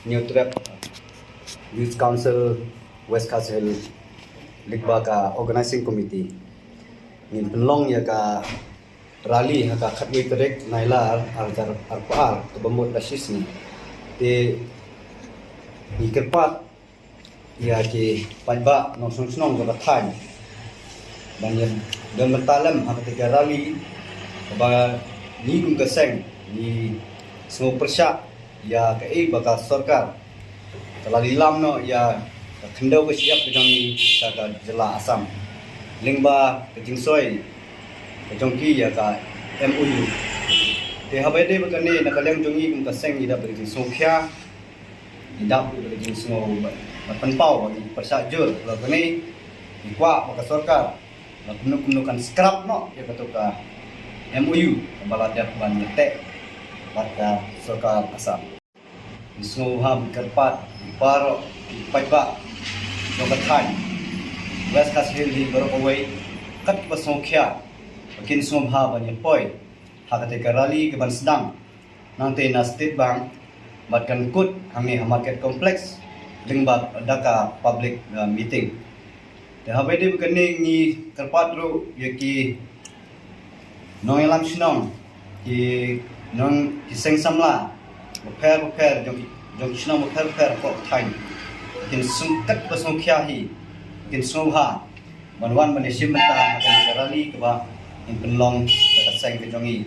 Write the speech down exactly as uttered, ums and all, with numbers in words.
Hynñiewtrep Youth Council West Khasi Hills lyngba ka Organizing Committee ngin pynlong ïa ka rally ha ka khatwei tarik Nailar ar hajar arphew ar kaba mut la shisngi. Te ngi kyrpad ïa ki paidbah nongshong shnong jong ka thaiñ ban ïa don bynta lem ha kata ka rally kaba ngi kum ka seng ngi sngew pyrshah ïa kaei ba ka sorkar ka la lilam noh ïa ka khyndew ka shyiap ka jong ngi sha ka jylla Assam lyngba ka jingsoi ka jong ki ïa ka M O U. Te haba ïadei bad kane na ka liang jong ngi kum ka seng ngi dap da ka jingsngewkhia, ngi dap da ka jingsngew ba, ba pynpaw ba ngi pyrshah jur la kane. Ngi kwah ba ka sorkar la kumno kumno kan scrap noh ïa kato ka M O U kaba la dep ban ïateh bad ka sorkar Assam. Ngi sngewbha ban kyrpad ïa baroh ki paidbah jong ka thaiñ West Khasi Hills hi baroh kawei, kat kiba sngewkhia ba kin sngewbha ban ïa poi ha kata ka rally kaban sdang nangta na State Bank bad kan kut hangne ha Market Complex lyngba da ka public, uh, meeting. Te haba ïadei bad kane ngi kyrpad ruh ïa ki nongïalam shnong, ki nong, ki seng samla bapher bapher jong ki, jong ki shnong bapher bapher hapoh thaiñ, kin sngewkat ba sngewkhia hi, kin sngewbha ban wan ban ïashim bynta ha kane ka rally kaba ngin pynlong da ka seng ka jong ngi.